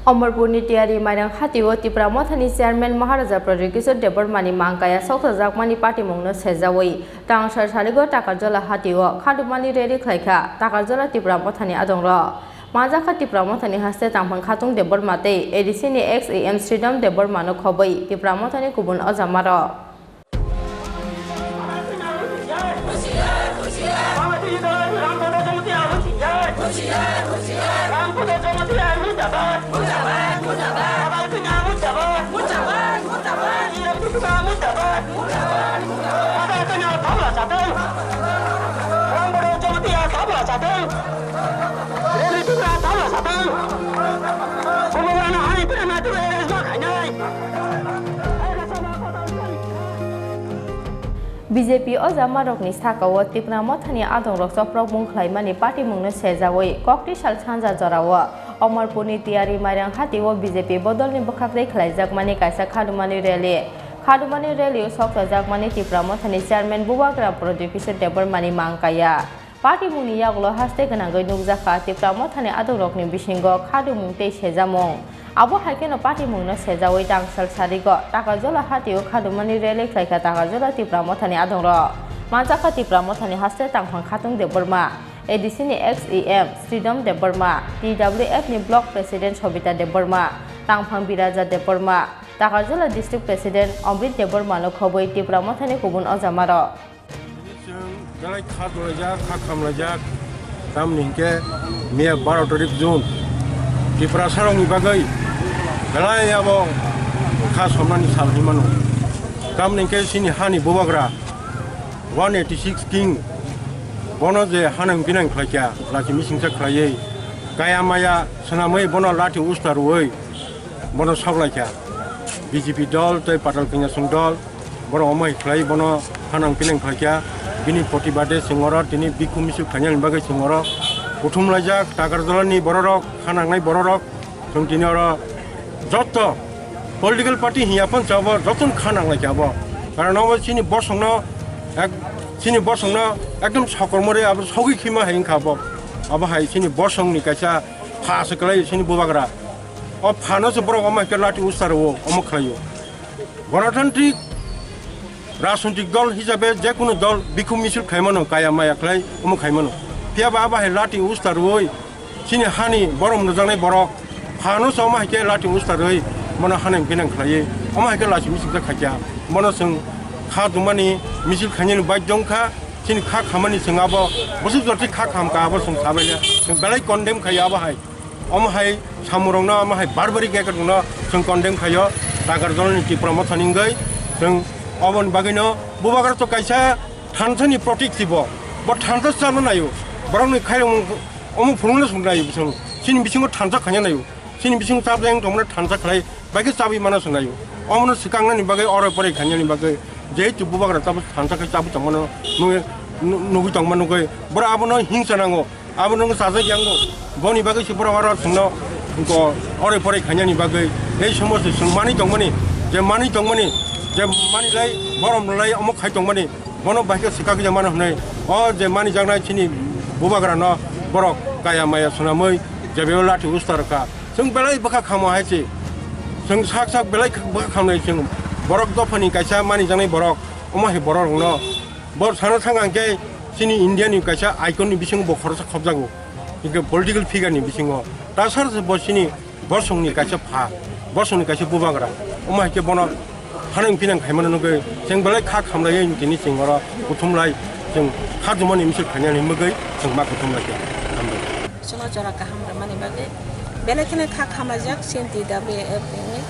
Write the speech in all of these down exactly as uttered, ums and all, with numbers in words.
Omorpurni Tiyari Mairang hatio Tipra Mothani Chairman Maharaja Pradyot Kishore Debbarmani mangkaya soksajakmani patimungno sejawi Tangsar Sarigo Takarjola hatio khadumani rally khlaikha Takarjola Tipra Mothani adongrok. Manjakha Tipra Mothani haste Tangphang Khatung Debbarma tei A D C ni ex E M Sridham Debbarmano khobwi Tipra Mothani kubun ojamarok. B J P ojamarokni sakao Tipra Mothani adongrok choprok mung khlaimani patimungno sejawi kokti sal sanja jorao Omorpurni Tiyari Mairang hatio B J P bodolni bwkhaktwi khlaijakmani kaisa khadumani rally. Khadumani rally-o soksajakmani Tipra Mothani Chairman Bubagra Pradyot Kishore Debbarmani mangkaya. Patimungni yagulo haste gwnangwi nukjakha Tipra Mothani adongrokni bisingo khadumung tei sejamung. Abo hai kheno patimungno sejawi Tangsal Sarigo Takarjola hatio khadumani rally khlaikha Takarjola Tipra Mothani adongrok. Manjakha Tipra Mothani haste Tangphang Khatung Debbarma, A D C ni ex E M Sridham Debbarma, T W F ni Block President Sobita Debbarma, Tangphang Biraja Debbarma, Takarjola District President Amrit Debbarmano khobwi Tipra Mothani kubun ojamarok. Chwng belai kha dolaijak, kha khamlaijak, tamni hinkhe miya baro tarik June, Tiprasarokni bagwi belai abo kha somnani sal hinwi mano. Tamni hinkhe chini hani bubagra one eighty six king, bono je hanang binang khlaikha, lachi misingsa khlaiwi, kaya maya swnamwi bono lathi usta rwui, bono soklaikha. B J P dol tei Patal Kanyasong dol, borok omo hai khlai bono hanang pinang khlaikha. Bini protibade chwng oro tini bikhu misil khainani bagwi chwng oro kuthum laijak, Takarjolani bororok, kha nangnai bororok, chwng tini oro joto political party hiya phano chabo jotono kha nanglaikha abo. Karon obo chini bosongno ek-, chini bosongno ekdom sokormorwi abo sogwi khima hai wngkha abo. Abo hai chini bosongni kaisa pha se kwlai chini bubagra. O phano se borok omo hai khe lathi usta rwo, omo khlaio. Gonotantrik rajnitik dol hisabe je kono dol bikhu misil khaimano, kaya maya khlai omo khaimano. Phiya ba abo hai lathi usta rwoi chini hani borom rwjaknai borok phano se omo hai khe lathi usta rwoi bono hanang pinang khlaiwi omo hai khe lachi misil khe khaikha. Bono chwng kha dumani misil khainani baidhyo wngkha, chini kha khamani chwng abo bwswk jotwi kha khamkha abo chwng sabaile chwng belai condemn khaio abo hai. Omo hai samung rokno omo hai barbari khe rokno chwng condemn khaio, Takarjolani Tipra Mothani wngwi chwng oboni bagwino bubagra to kaisa thansa ni protik si bo, bo thansa chano naio, borok ni khairok omo phunukno sung naio, chwng chini bisingo thansa khaina naio, chini bisingo chap jang tongmani thansa khlai bai khe chabwi mano sung naio, omono swkang nani bagwi oro pore khainani bagwi jehetu bubagra chabo thansa khai chabwi tongmano nugwi, nu-, nugwi tongma nugwi borok abono hingsa nango. Abo nwng chajak yango, boni bagwi se borok oro chwngno ko ore pore khainani bagwi ei somosto chwng manwi tongmani, je manwi tongmani, je manwi lai borom lai omo khai tongmani, bono bai khe swkak ya mano hwnwi o je manijaknai chini bubagrano borok kaya maya swnamwi jebeo lathi usta rwkha. Chwng belai bwkha khamo hai se, chwng sak sak belai bwkha khamnai chwng borok dophani kaisa manijaknai borok, omo hai borok rokno Bo sana thang ang khe chini India ni kaisa icon ni bisingo bo khoroksa khopjago. Hingke political figure ni bisingo. Tasar se bo chini bosong ni kaisa pha, bosong ni kaisa bubagra. Omo hai khe bono hanang pinang khaimano nugwi chwng belai kha khamlaiwi tini chwng oro kuthumlai chwng kha jumani misil khainani himgwi chwng ma kuthumlai khe. Hambai. Sono jora kaham rwmani bagwi belai kheno kha khamlaijak chini T W F ni.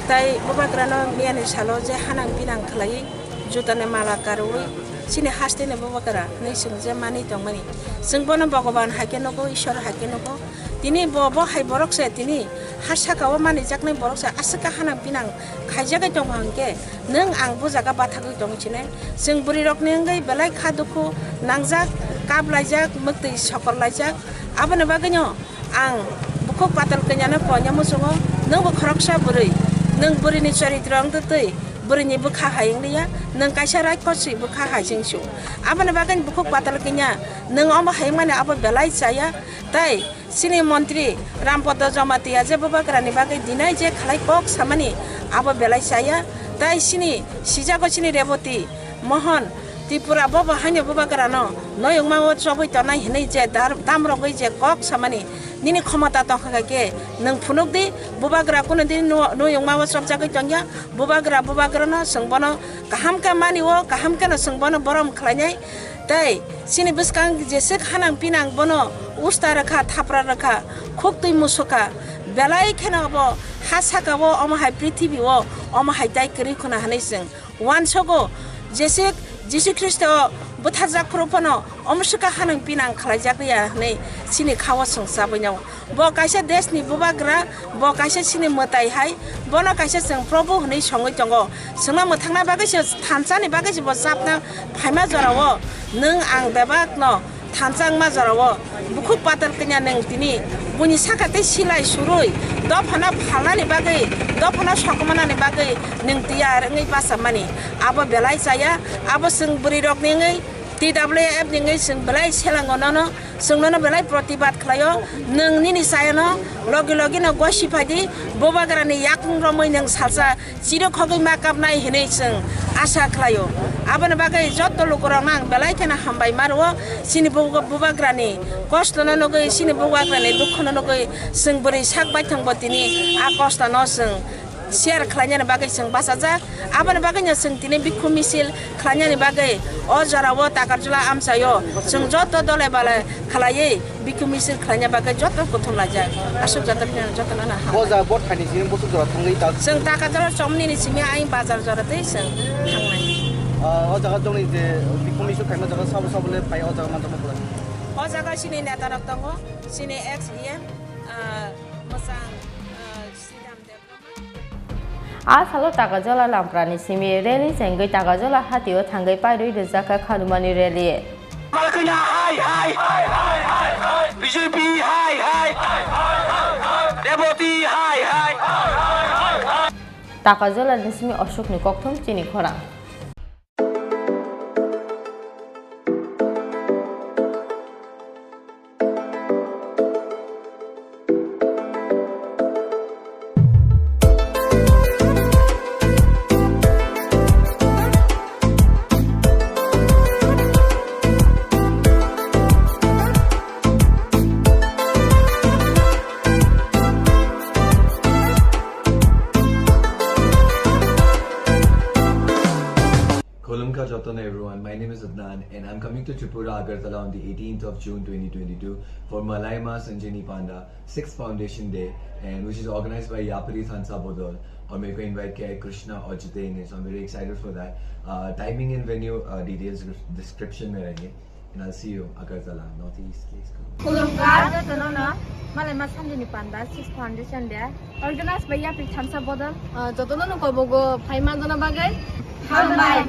Tai bubagrano miyani salo je hanang pinang khlaiwi, jutani mala karwi chini hasteni bubagra hinwi chwng je manwi tongmani. Chwng bono Bhogoban hai khe nugo, Ishwar hai khe nugo. Tini bo, bo hai borok se tini ha saka o manijaknai borok se aswk khe hanang pinang khaijagwi tongo hwnkhe nwng ang bo jaga bathagwi tongo chinai. Chwng bwrwi rokni wngwi belai kha dukhu nangjak, kap laijak, mwktwi sokor laijak. Aboni bagwino Ang bukhuk patal kanyano konya muchungo, nwng bo khoroksa bwrwi, nwng bwrwini choritro wngtwi twi, bwrwini bwkha hai wngliya, nwng kaisa raikhosi bwkha hai chwngsu. Aboni bagwi bukhuk patal kanya, nwng omo hai wngmani abo belai chaya, tai Chini montri Rampada Jamatia je bubagrani bagwi dinai je khlai kok samani abo belai chaya, tai chini sijago chini Reboti Mohan Tripura bobo haino bubagrano noyungma o chobwi tonai hinwi je dar-, damrogwi je kok samani nini khomota tongkha khe nwng phunukdi bubagra kuno din no-, noyungma o chobjagwi tongya, bubagra bubagrano chwng bono kaham khe mani o, kaham kheno chwng bono borom khlainai. Tei chini bwskang jeswk hanang pinang bono usta rwkha, thapra rwkha, khuktwi musukha. Belai kheno bo ha saka o, omo hai prithibi o, omo hai tai kwrwi khuna hwnwi chwng uansogo. Jeswk Jisu Khristo bwtharjak phuru phano omo swkha hanang pinang khlaijak ya hwnwi chini kha o chwng chabwi nao. Bo kaisa desni bubagra, bo kaisa chini mwtai hai, bono kaisa chwng Probu hwnwi songwi tongo. Chwngno mwthangna bagwi se, thansa ni bagwi se bo chapna phaima jorao nwng ang bebak no thansa wngma jorao bukhuk patal kanya nwng tini buini saka tei silai surui dophano phalnani bagwi, dophano sokomornani bagwi nwng tiyar wngwi bachamani. Abo belai chaya, abo chwng bwrwi rokni wngwi T W F ni wngwi chwng belai selango nono, chwng nono belai protibad khlaio. Nwng nini chayano logi logi no gosi phaidi, bubagrani yakung romwi nwng salsa chiro khogwi ma kapnai hinwi chwng asa khlaio. Aboni bagwi joto lukurokno ang belai kheno hambai ma rwo. Chini bu-, bubagrani kostono nugwi, chini bubagrani dukhono nugwi chwng bwrwi sak baithangbo tini a kostono chwng share khlainani bagwi chwng bachajak. Aboni bagwino chwng tini bikhu misil khlainani bagwi o jorao Takarjala amchaio chwng joto dole bale khlaiwi bikhu misil khlaina bagwi joto kuthum laijak. Aswk joto phano jotono no hambai. O jaga bo thaini simi bwswk jora thangwi ta. Chwng Takarjala chomnini simi ayang bazar jora tei chwng thangnai. Ah, o jaga jongni je bikhu misil khlaima jaga sabo sabo le phai o jaga manjakma pura. O jaga chini neta rok tongo, chini ex E M, ah, mwchang, ah, Sridham Debbarma. A salo Takarjala Lamprani simi rally chengwi Takarjala hatio thangwi pairwi rijak kha Khanumani rally. Kalkina hai hai, B J P hai hai, Reboti hai hai. Takarjala ni simi Ashokni kokthum chini khorang. Khulumkha jotono everyone, my name is Adnan and I'm coming to Tripura, Agartala on the eighteenth of June twenty twenty-two for Malaima Sanjini Panda sixth Foundation Day, and which is organized by Yapari Thansa Bodol, aur mere ko invite kiya hai Krishna aur Jiten ne, so I'm very excited for that. Uh, timing and venue, uh, details description mein rahenge. And I'll see you, Agartala, Northeast. Please come. Khulumkha jotono no, Malaima Sanjini Panda sixth Foundation Day, organized by Yapari Thansa Bodol. Ah, jotono no kobogo phai manjana bagwi hambai.